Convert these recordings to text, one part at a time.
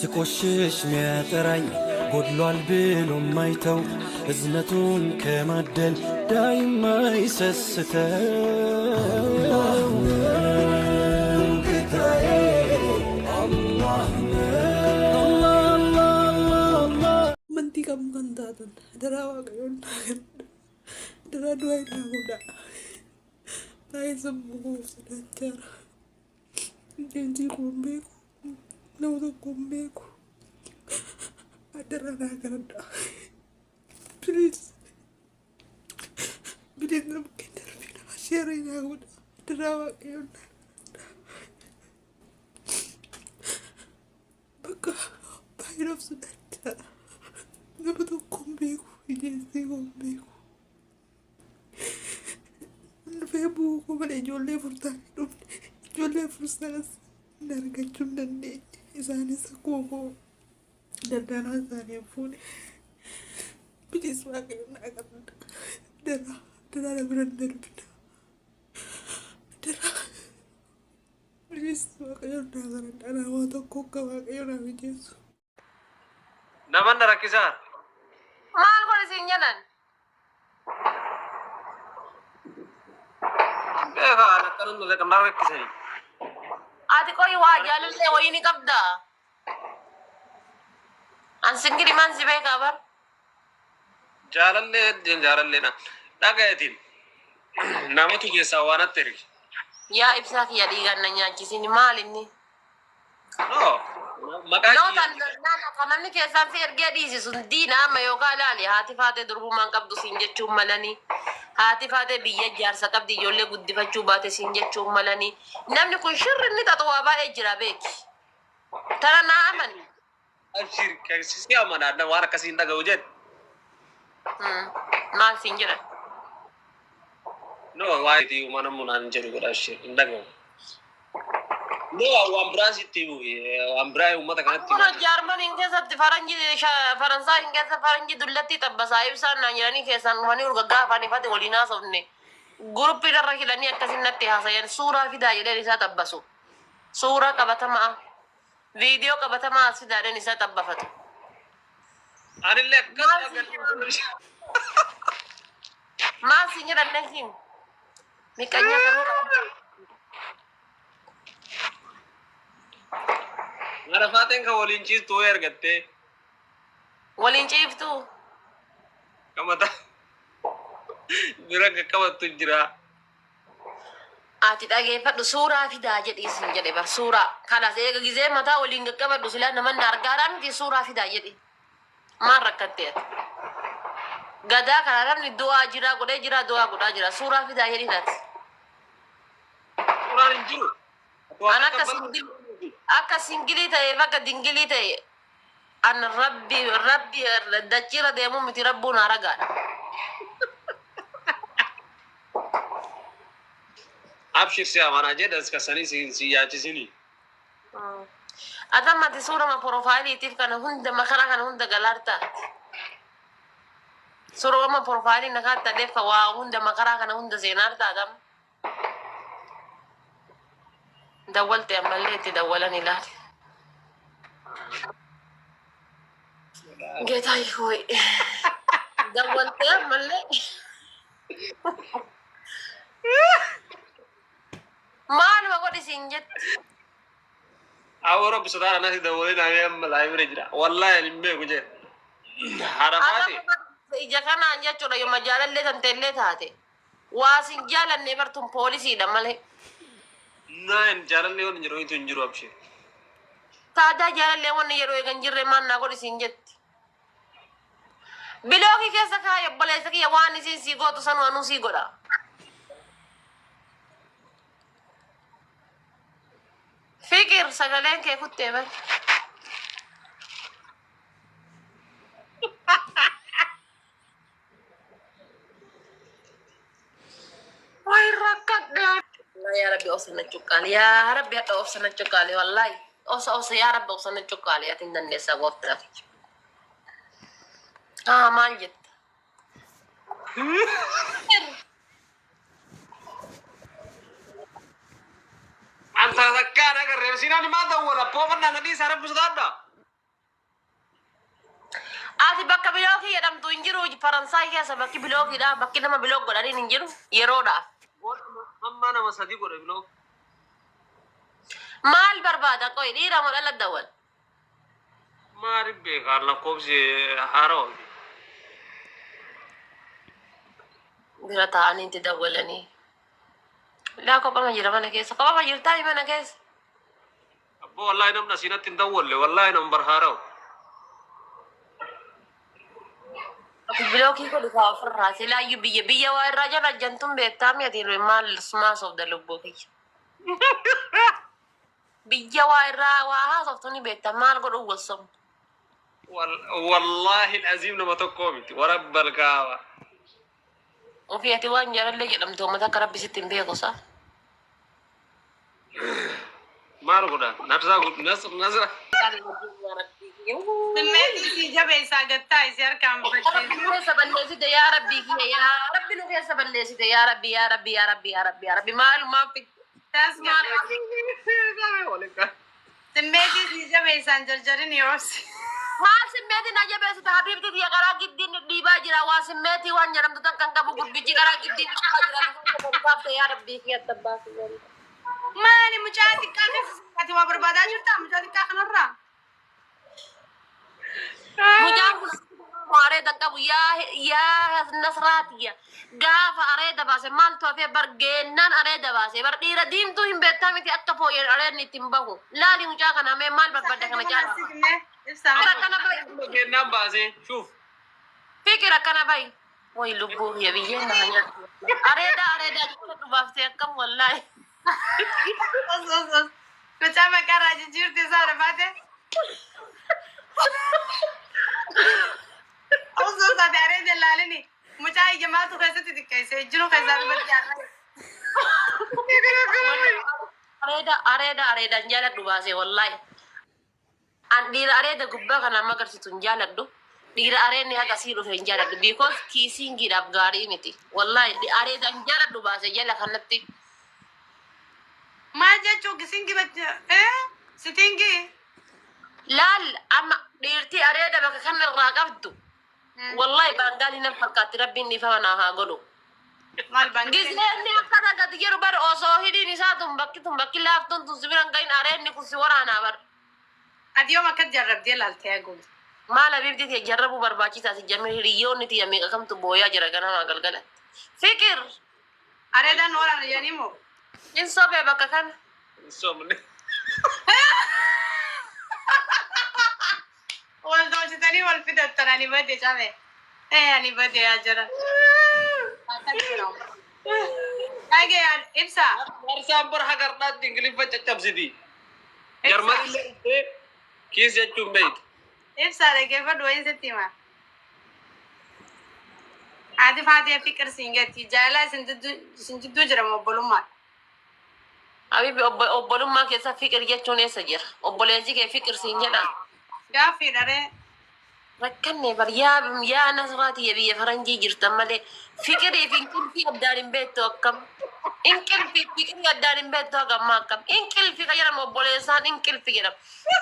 ስቆሽሽ ሚያጠራኝ ጎድሏል ብሎ ማይተው እዝነቱን ከማደል ዳይማ ይሰስተው Amantii qabnu kan taatan adaraa Waaqayyoon naa kadhadha. Adaraa du'aa naa godhaa. Baay'ee sammuu koo sodaachaa jira. Rifeensi koo hin beeku. Nama tokko hin beeku. Adaraa naa kadhadhaa. Please. Please nama keenya darbina share naa godhaa. Adaraa Waaqayyoon naa kadhadhaa. Bakka baay'ee of sodaachaa. Nama tokko hin beeku. Rifeensi koo hin beeku. Dhufee bu'uu koo malee ijoollee furtaanii dhufne. Ijoollee fursaas hin argachuu hin dandeenye. Isaanis akkuma koo daldalaa isaanii hin fuune. Please Waaqayyo naa kadhadha. Adaraa adaraa na bira hin darbina. Adaraa. Please Waaqayyo naa kadhadha. Nama tokko akka Waaqayyo naa mijeessu. Naman na rakkisaa. Maal godhe siin jedhan? Beekaa an akkanuma na rakkisanii. Ati qoyi waa jaalallee wayii ni qabdaa? An singili maan si beekaa bar? Jaalallee jaalallee na dhagayetiin namatu keessaa waan natti erge. Yaa ibsaa kiyya dhiigaan na nyaachisin maal inni? No, maqaa No kiyya. tan nana kan namni keessaan si ergee dhiisi sun diina amma yookaan ilaali haati faatee durbumaan qabdu siin jechuun malanii haati faatee biyya jaarsa qabdi ijoollee guddifachuu baate siin jechuun malanii namni kun shirri inni xaxu waa baay'ee jira beeki tana naa amani. Abshir, si amanaa waan akkasii hin dhaga'u jedhe. Maal siin jedhan? No, waa'ee itti uumaa namni naan hin jedhu godha abshir hin dhaga'u. No, waan biraa sitti himu waan biraa uummata kanatti Kun himaa jira. Jaarmaniin keessatti faranji Faransaayiin keessa faranji dullattii xabbasaa ibsaan naan jedhanii keessaan dhufanii urga gaafan ifate waliin haasofne. Guruppii irra hidhanii akkasin natti haasayan suuraa fidaa jedheen isaa xabbasu. Suuraa qabatamaa. Viidiyoo qabatamaa as fidaa jedheen isaa xabbafatu. Anillee akkasuma Maal siin jedhan? Maal siin jedhan nan himi. Miqanyaa garuu qaba. Marafaateen kan waliin ciistu wayii argattee. Waliin ciiftuu? Kan mataa bira qaqqabattu jira. Ati dhageeffadhu suuraa fidaa jedhii sin jedhe bar suuraa. Kanas eega gizee mataa waliin qaqqabadhu silaa namanni argaadhaa miti suuraa fidaa jedhi. Maal rakkatte ati? Gadaa kana namni du'aa jiraa godhee jiraa du'aa godhaa jira. Suuraa fidaa jedhiin ati. Suuraan hin jiru. An akka singilii akka singilii ta'eef akka dingilii ta'e an rabbi rabbi dachiirra deemuu miti rabbuun haa ragaadha. Abshir si amanaa jedhas kasanii si yaachisini. Ati amma ati suurama porofaayiliitiif kana hunda makaraa kana hunda galaarta. Suurama porofaayilii na kaattadheef ka waa hunda makaraa kana hunda seenaarta atam. Dawwalte ammallee itti dawwalan ilaali. Geetaay hooy. Dawwalte ammallee. Maaluma godhi siin jetti. Awwa rabbi sodaadha natti dawwalee naamee amma laayibira jira. Wallaahi ani hin beeku jedhe. Haadha faate. Ija kanaan jechuudha yoo jaalallee tanteellee taate. Waa sin jaalannee bartuun poolisiidha malee. Naan jaalallee waan hin jiru hin jiru abshir. Taadaa jaalallee wanni jedhu eegan jirre maal naa godhi siin jetti. Bilookii keessa kaayi obboleessa kiyya waan isiin sii gootu sanuu anuu sii godha. Fiqir sagaleen kee kuttee bar. Way rakkadhe. Yaa Rabbi obsa na cuqqaali. Yaa Rabbi hadha obsa na cuqqaali wallahi. Obsa obsa yaa Rabbi obsa na cuqqaali ati hin dandeessaa gooftaa. Ah maal jetta? Anta takkaan agarree sinaan maa dawwala poofannaa na dhiisaa rabbi sodaadha. Bilookii jedhamtu hin jiru Faransaay keessa bakki bilookiidha. Bakki nama block godhaniin hin jiru yeroodhaaf. Hamma nama sadi godhe block. Maal barbaada qoy dhiira moo dhala dawwal? Maaliif beekaa lakkoofsi haarawaa. Bira taa'anii itti dawwalanii. Laa kophama jira mana keessa. Kophama jirtaa mana keessa. Abboo wallahi namni asiinatti hin dawwalle wallahi nambar haarawa. Bilookii godhu kaa ofirraa silaayyuu biyya biyya waa irraa jala jantuun beektaa mi'ati maal maasoof lubbuu kiyya. Biyya waa irraa waa haasoftu ni beekta maal godhuu gosoom. Wallahi aziim nama tokkoo miti warabbal kaaba. Ofii ati waan jaalallee jedhamtu uummata akka rabbi sitti hin beeku sa. Maal godhan nabsaa nasra nasra. Simmeetii si jabeessaa gattaa isii harkaan Rabbi bacheetu. nu keessa balleessite yaa rabbii kiyya yaa rabbi nu keessa balleessite yaa rabbi yaa rabbi yaa rabbi yaa rabbi yaa rabbi maalumaaf Simmeetii si jabeessaan jarjarin yoos. Maal simmeetiin na jabeessite habiibti tiyya karaa giddiin dhiibaa jira waa simmeetii waan jedhamtu tan kan qabu gurbichi karaa giddiin dhiibaa jira yaa rabbii kiyya tabbaasi. Maali mucaa xiqqaa keessa ati waa barbaadaa jirtaa mucaa xiqqaa kanarraa? Mucaan kun areeda qabu yaa yaa nasraatiya gaafa areeda baase maaltu hafee bar geennaan areeda baase bar dhiira diimtuu hin beektaa miti akka fooyyeen areedni ittiin bahu laali mucaa kana mee maal barbaadda kana caala. Ibsaa. Fikir akkana bayi. Kennaan baasee shuuf. Fikir akkana bayi. Way lubbuu kiyya biyyeen nama nyaatu. Areeda areeda jecha dhubaaftee akkam wallaahi. Os os os. Mucaa maqaa raajii jirti isaa barbaade. Os os ati areeda ilaalini. Mucaa ija maaltu keessatti xiqqeesse jiru keessaa dubartii arraba. Areeda areeda areeda hin jaaladhu baasee wallaahi. An dhiira areeda gubbaa kana amma agarsiisu hin jaaladhu. Dhiira areedni haqa sii dhufe hin jaaladhu. Because kiisingiidhaaf gaarii miti. Wallaahi areeda hin jaaladhu baasee jala kanatti. Maal jechuun kisingi sitingi. Laal amma dhiirtii areeda bakka kana irraa qabdu. Wallaahi baangaalii nan fakkaatti rabbiin dhiifama naa haa godhu. Maal baangii? Giseenni akkana gadi jedhu bar osoo hidhiin isaa tun bakki tun bakki laaftuun tun si bira hin gahin areedni kun si waraanaa bar. Ati yoom akkas jarrabdee laaltee haguugi? Maal habiibti tiyya jarrabuu barbaachisaa si jammee hiriyoonni tiyya meeqa kamtu booyaa jira ganamaa galgalatti. Fikir Areedaan waraana jedhanii moo? hin sobee bakka kana. Somne. Wal tolchitanii wal fidattan ani bade cabe. Ani bade yaa jira. Dhagee ibsa. Marsaan bara hagardaatti Ingiliffa caccabsiti. Jarman illee dhuftee kiis jechuun beektu. Ibsa dhaggeeffadhu wayiin sitti hima. Haati faatee fikir siin getti jaalala isin jidduu jira moo obbolummaa? Habiibi obbolummaa keessa fikir jechuun eessa jira? Obboleessi kee fikir siin jedha. Gaaffii dharee. Rakkanne bar yaa yaa nasraati biyya faranjii jirtan malee fikirii fi inqilfii addaan hin beektu akkam. Inqilfii fikirii addaan hin beektu hagamma akkam. Inqilfi kan jedhamu obboleessaan inqilfi jedhama.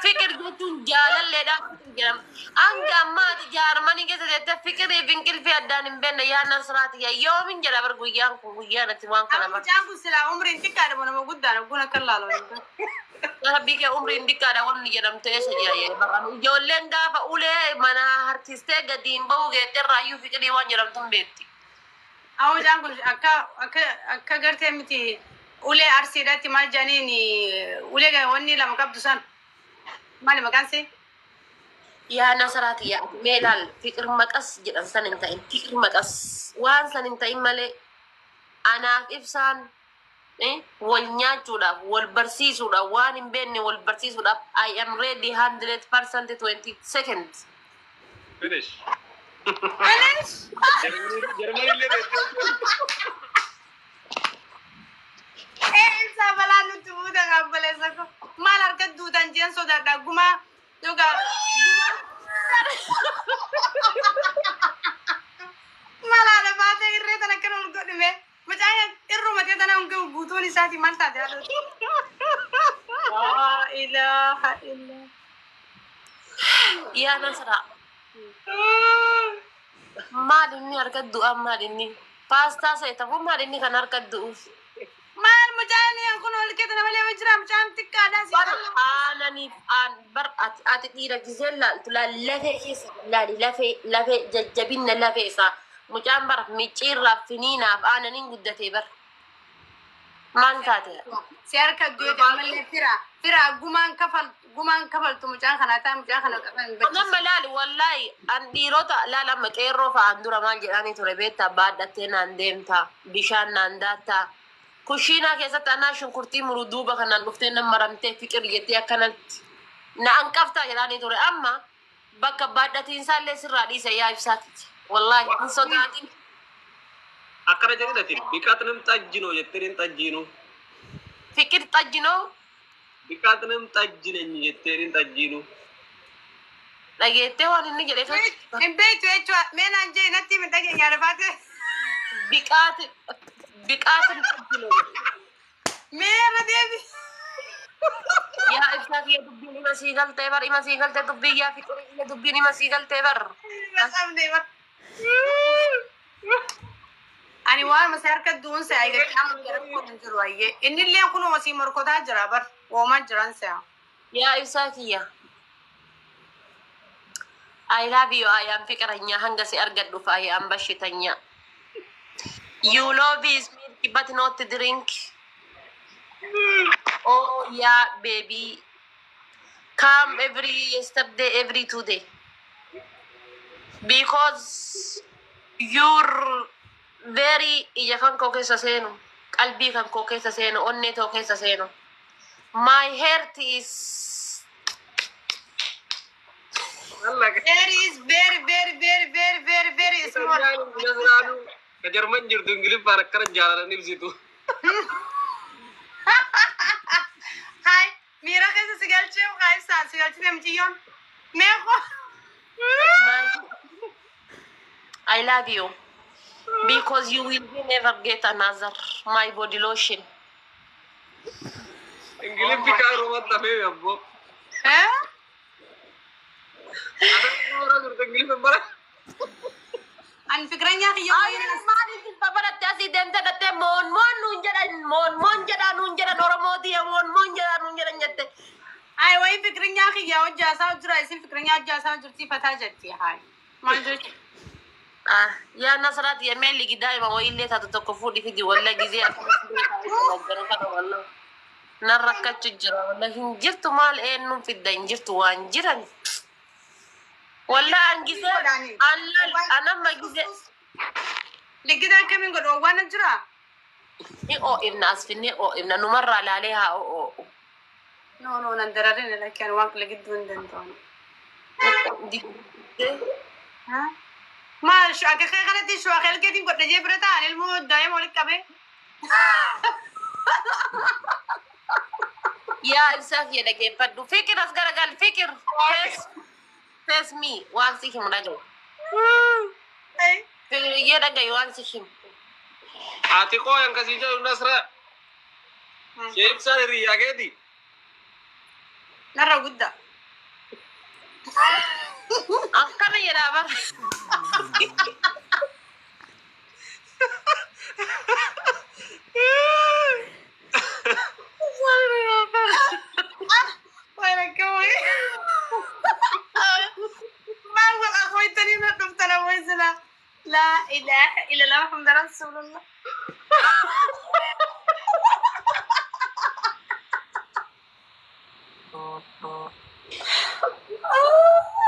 Fikir jechuun jaalalleedhaan fikir jedhama. Hanga ammaati jaarmanii keessa teettee fikirii fi inqilfii addaan hin beekne yaa nasraati yoomin jedha bar guyyaan kun guyyaan ati waan kana Amma bar. mucaan kun silaa umriin xiqqaadha moo nama guddaadha guun akka laalu. Rabbii kee umriin xiqqaadha wanni jedhamtu eessa jira jee barran ijoolleen gaafa ulee mana harkistee gadi hin bahu geette irraayyuu fiqirii waan jedhamtu hin beekti. Amma mucaan kun akka akka akka gartee miti ulee arsiidhaatti maal jedhaniin ulee wanni lama qabdu san maali maqaan see? Yaa Nasaraati yaa ati mee ilaal fiqir maqas jedhan san hin ta'in fiqir maqas waan san hin ta'in malee anaaf ibsaan wal nyaachuudhaaf wal barsiisuudhaaf waan hin beekne wal barsiisuudhaaf I am ready 100% 20 seconds. Finish. Finish! Jarmanii illee beektu. Ibsaa balaa nutti buuta kaabboleessa ko. Maal harka duutan jeen sodaadha gumaa yookaan gumaa. Maal haadha baatee irree tana akkana ol godhime. Mucaan irruma ta'e tana hanga guutuun isaati maal taate haadha. Laa ilaaha illa. Yaa Nasraa. Maal inni harka du'aan maal inni? Paastaa seetamu maal inni kan harka du'uuf? Maal mucaan kun ol keessa nama lee jira mucaan xiqqaadha si Bar aananiif aan bar ati dhiira giseen laaltu laal lafee keessa laali lafee lafee jajjabinna lafee isaa. Mucaan bar micciirraaf finiinaaf aananiin guddatee bar. Maal taate? Si harka du'e ammallee fira fira gumaan kafaltu mucaan kanaa ta'a mucaan kana qaban Nama laali wallaahi an dhiirota laal amma qeerroo fa'aan dura maal jedhanii ture beektaa baadhattee naan deemtaa bishaan naan daattaa kushiinaa keessatti anaa shunkurtii muru duuba kanaan dhuftee nan maramtee fiqir jettee akkanatti na anqaftaa jedhanii ture amma bakka baadhatiinsaallee sirraa dhiise yaa ibsaati wallaahi hin sodaatin. Akkana jedhin ati biqaxnim xajjinoo jetteen xajjiinu. Fiqir xajjinoo. Biqaxnim xajjineenyi jetteen xajjiinu. Dhageettee waan inni jedhe Hin beektu jechuudha. Mee naan jee natti hin dhageenya arfaate. Biqaati biqaatin xajjinoo. Mee irra deebi. Yaa ibsaa kiyya dubbiin ima sii galtee bar ima sii galtee dubbii yaa fiqir dubbiin ima sii galtee bar. Qabne bar. Ani waan masa harka du'uun se'a eegalee amma gara kun hin jiru ayyee. Inni illee kun osii morkotaa jira bar. Woomaa jiran se'a. Yaa ibsaa kiyya. I love you. I am fiqiranya hanga si argadhuuf I am bashitanya. You love is milk but not drink. Oh yeah, baby. Come every yesterday, every today. Because you're very ija kan koo keessa seenu, qalbii kan koo keessa seenu, onnee too keessa seenu. My heart is Very is very very very very very very small. Ka Jarman jirtu Ingiliffaan akkana jaalalan ibsitu. Hai, miira keessa si galchee haa ibsaa si galchite mucayyoon. Mee koo. I love you because you will never get another my body lotion. Ingiliffi kaarumatti hafee abboo. Eh? Ati turte Ingiliffa bara. Ani fikiranyaa kiyyoo wayii Maaliif baratte asii deemtee dhattee moon moon nuun jedhan moon moon jedhaa nuun jedhan Oromooti moon moon jedhaa nuun jedhan jette. Ay wayii fikiranyaa kiyyaa hojjaasaa jira isin fikiranyaa hojjaasaa jirti fataa jetti haay. Maal jechuudha? Ah, yaa Nasraat yemmee ligi daa'ima wayiillee taatu tokko fuudhi fidi walla gizee akkanatti kana walla. Nan rakkachu jira walla hin jirtu maal eenyuun fidda hin jirtu waan jiran. Walla an gizee an anamma gizee Liggidaan kamiin godhu waan jira? Ni oo'ifna as finnee oo'ifna numarraa laalee haa oo'u. No no nan dararin lakkeen waan ligidduu hin danda'u. Maal akka kee kanatti shuwaaqee keetiin godha jee bira ta'an ilmoo daa'ima walitti qabee. Yaa ibsaa kiyya dhaggeeffadhu. Fikir as garagal fikir. Face face me waan si himu dhagayu. Fikir dhagayu waan si himu. Ati qooyan kasii jedhu Nasra. Shee ibsaan hiriyyaa keeti. Narra guddaa. Akkana jedhaa bara. Waan akka wayii. Maal wal akhwaytanii na dhuftan awwaysina. Laa ilaaha illallah Muhammad Rasulullah.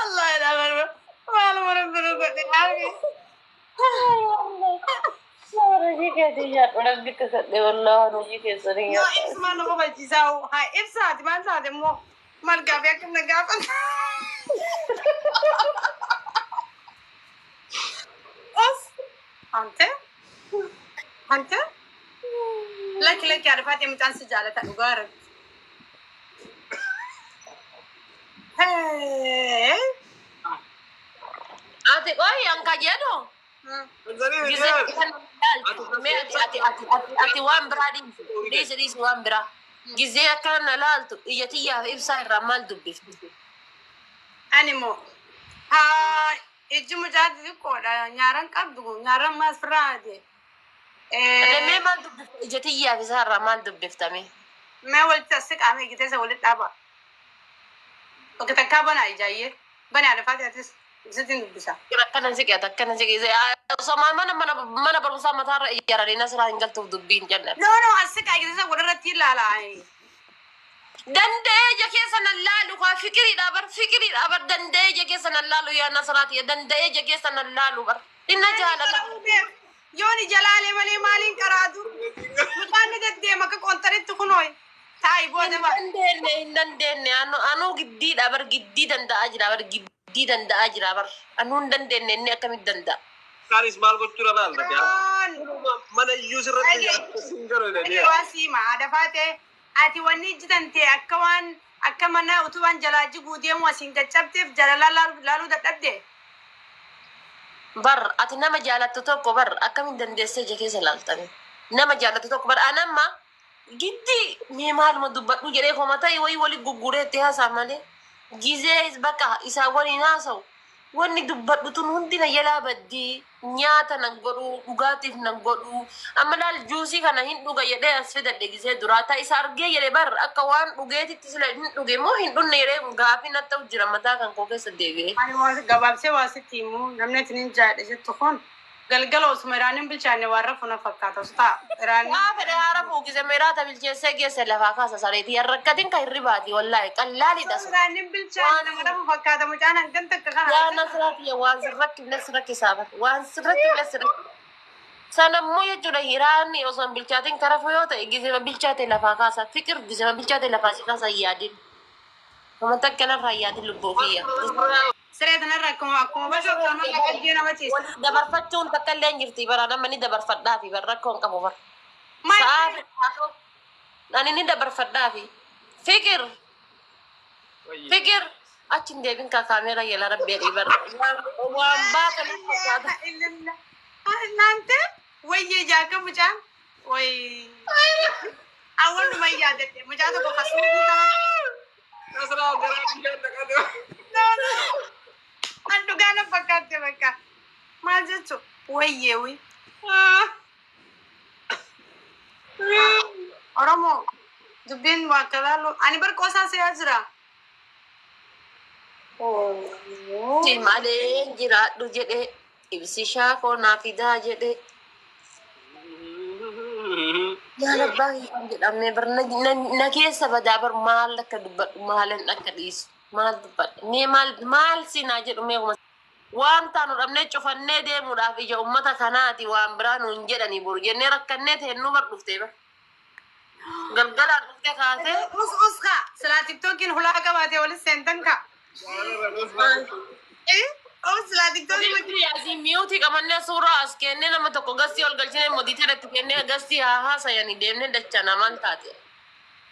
Allah ilaaha maal mana bira godhe arge. Hojii keetii nyaadhu namni kasadhe wallaahi hojii keessanii Yoo ibsumaan nama barsiisaa haa ibsaati maal taate immoo maal gaafii akkam na gaafata. Os ante ante lakki lakki arfaatee mucaan si jaalata dhugaa irratti. Hee. Ati qoyi anka jedhu. Gisee kan ilaaltu mee ati ati ati ati ati waan biraa dhiisi dhiisi dhiisi waan biraa. Gisee akkana na laaltu ija tiyyaaf ibsaa irraa maal dubbifti? Ani moo haa Ijji mucaa xixiqqoodha. Nyaaran qabdu nyaaran maas firraa ade. Mee maal dubbifta? Ija tiyyaa fi isaarraa maal dubbiftame? Mee walitti as siqaame ijji teessa walitti dhaaba. Bakka takkaa banaa ijaayyee. Banaa lafaati atis sittiin dubbisa. Akkana siqeeta, akkana siqeeta. Osoo mana barumsaa mataarra ijaaranii Nasraa hin galtuuf dubbiin jennan. No, no, as siqaa ijji teessa walirratti ilaala. Danda'ee ija keessa nan laalu kaa, fikiriidha bar, fiqiriidha bar. Danda'ee ija keessa nan laalu yaa Nasraati, danda'ee ija keessa nan laalu bar. Inna jaalata. Yoon ija laalee malee maaliin qaraatu? Mucaan ni deddeema akka qontaritti kunooyi. Taa'i booda Hin bara. dandeenye, hin dandeenye. Anuu giddiidha bar, giddii danda'aa jira bar, giddii danda'aa jira bar. Anuu hin dandeenye, inni akkamitti danda'a? Isaanis maal gochuudha laal? Yoon. Mana iyyuu sirratti sin godhu Dhage waan siima haadha faatee ati wanni ijjitan ta'e akka waan akka mana utubaan jalaa jiguu deemu asiin caccabteef jala laaluu dadhabde. Bar ati nama jaalattu tokko bar akkamiin dandeessee ija keessa laaltame? Nama jaalattu tokko bar anamma giddii mee maaluma dubbadhu jedhee koma ta'e wayii wali guggureetti haasaa malee gizee bakka isaa waliin haasa'u wanni dubbadhu tun hundi na jalaa baddii. Nyaata nan godhu, dhugaatiif nan godhu. Amma laal, juusii kana hin dhuga jedhee as fidadhe. Gizee duraa ta isa argee jedhe bar akka waan dhugeetitti sila hin dhuge moo hin dhunne jedhee gaafii natti ta'u jira mataa kan koo keessa deebi'ee. Ani waa gabaabsee waa sitti himu, namni ati nin jaadhe jettu kun galgala osuma iraan hin bilchaanne waan rafu na fakkaata osoo ta'a iraan. Waa fedhe haara fuugise meeraata bilcheessee geesse lafaa kaasa sareetii harrakkatiin kan hirribaati, wallaahi qallaalidha sun. Iraan hin bilchaanne nama rafu fakkaata mucaan hangan takka kana. Yaa Nasraati, waan sirratti illee sirratti bar, waan sirratti illee sirratti. Sanammoo jechuudha, hiraanni osoo hin bilchaatin karafu yoo ta'e, gisema bilchaate lafaa kaasa. Fikir gisema bilchaate lafaa si kaasa hin yaadin. Nama takka narraa hin yaadin, lubbuu kiyya. Siree kanarra akkuma bashoo kanuma qalbii nama ciisa. Wal dabarfachuun takka illee hin jirti bara, nama ni dabarfadhaafi bar, rakkoo hin qabu bar. Maal? Sa'aa ani ni dabarfadhaafi. Fikir, fikir achi hin deebin kaa kaameera yala rabbi bar waan baata na fakkaata. Naante wayyee jaaka mucaan way awwaluma yaadadhe mucaa tokko kasuutii kanatti. Nasraa garaa bishaan dhaqate. No, no. An dhugaa na fakkaatte bakka. Maal jechu wayyee wi. Oromoo dubbiin waa kalaalu ani bar qoosaa se'aa jira. Si malee jiraadhu jedhe, ibsi shaakoo naa fidaa jedhe. Maal abbaa kiyyaan jedhamee bar na keessa badaa bar, maal akka dubbadhu, maalan akka dhiisu, maal dubbadha mee, maal maal sinaa jedhu mee? Waan taanu dhabnee cufannee deemuudhaaf ija ummata kanaati waan biraa nuun jedhanii boru jennee rakkannee teennuu bar dhuftee bar. Galgalaan dhuftee kaasee. Us us ka silaa TikTokiin hulaa qabaatee walis seentan ka. Eh? Oh, silaa TikTokiin. Yaasiin mute qabannee suuraa as kennee, nama tokko gastii ol galchinee moderator itti kennee gastii haa haasayanii deemnee dachana maal taate.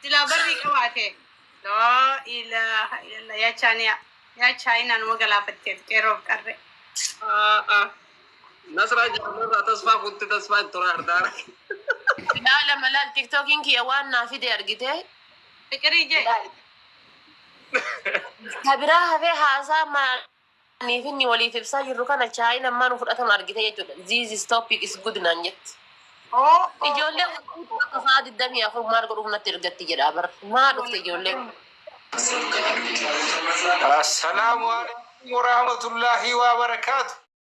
Silaa barrii qabaate. Laa ilaaha illallah, yaa chaaniyaa. Yaa chaayinaa numa galaafatteef qeerroof qarree. Nasraa jaalarraa tasfaa kutti tasfaa itti tola ardaara. Ilaala malaal, TikTokiin kiyya waan naa fide argite. Fiqirii jee. Kabiraa hafee haasaa maaniif inni waliif ibsaa jirru kana chaayina ammaa nu fudhatama argite jechuudha. "This topic is good" naan jetti. Oh. Ijoollee akka sa'a 24 maal godhuuf natti ergatti jedha bar. Maa dhufte ijoolleen? Assalaamu alaikum warahmatullahi wabarakatuh.